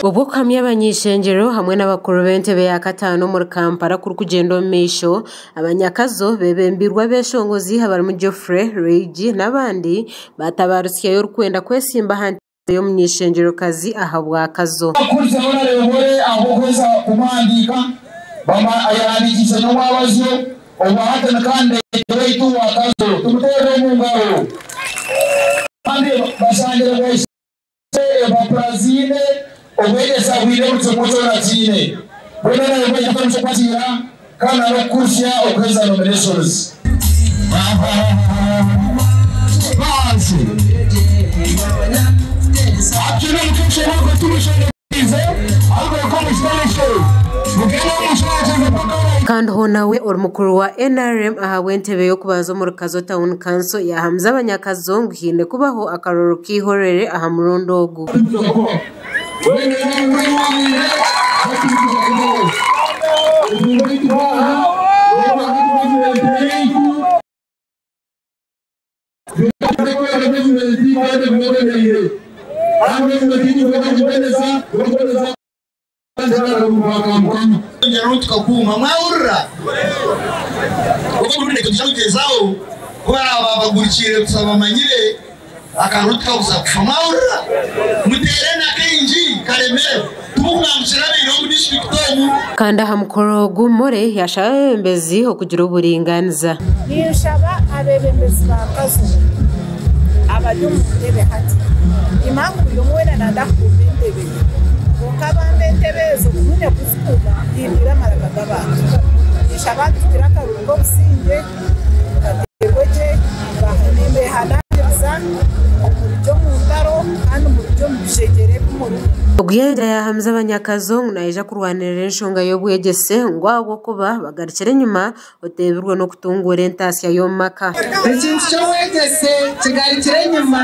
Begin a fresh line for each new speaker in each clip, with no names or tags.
Obwo okuhamya abany'ishengyero hamwe n'abakuru b'entebe ya kataano omuri Kampala kurikugyenda omu maisho, abanyakazo beebembeirwe abeshongozi abarimu Geoffrey Rweyigi n'abandi baatabarutsyayo orikwenda kwesimba aha ntebe y'omuny'eishengyerokazi ahabwa Kazo.
Bakurizeho na Rebore ahabw'okuheza kumuhandiika ayahandiikiise n'omwabazyo obwahati ni kandidate waitu wa Kazo. Tumuteerere omu ngaro. Kandi bashangire bwaishitse empapura ziine obwegyese abwine buri kimwe kyona akiine. Mbwenu na Rebore yaatandikire kwakiira kandi na n'okukurutsya okuheza nominations.
Kandi hoona we ori mukuru wa NRM ahabw'entebe y'okubanza omuri Kazo Town Council yaahamiza abanyakazo ngu haine kubaho akarorero k'eihorere aha murundi ogu.
Tukakuuma mwahurira okugyezaho kuba bagurikire gusa bamanyire akantu tukabuza kufa mwahurira muteere na kaingi karemere tumukugamukira abaire omu disiturikiti omu.
Kandi aha mukoro ogu Morey yashaba abeebembezi okugira oburingaaniza.
Ninshaba abeebembezi ba Kazo abari omu ntebe hati. Impamvu buri omwe weena nanda kukuuma entebe ye. Kwonka bambe entebe ezo kumwine kuzikuuma hindwire amaraka g'abantu. Ninshaba ngu tugire akaruru k'obusingye, kateerwe gye, nimbehanangiriza murugye omu ntaro kandi murugye omu bishegyere ebi murimu.
Ogu yaagira yaahamiza abanyakazo ngu naija kurwanirira enshonga y'obwegyese ngu ahabw'okuba bagarukire enyima oteebirwe n'okutunguura entaasya y'omu maka.
Ekintu ky'obwegyese kigarukire enyima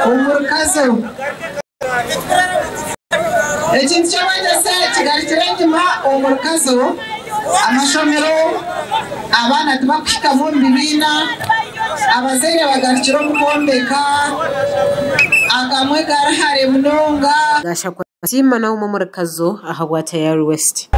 omu Kazo. Ekintu ky'obwegyese kigarukire enyima omu Kazo. Amashomero abaana tibakuhikamu omu bibiina, abazaire bagarukire omu kwombeka, agamwe gari hare munonga.
Gashakwa Siima nawe omuri Kazo ahabwa Tayari West.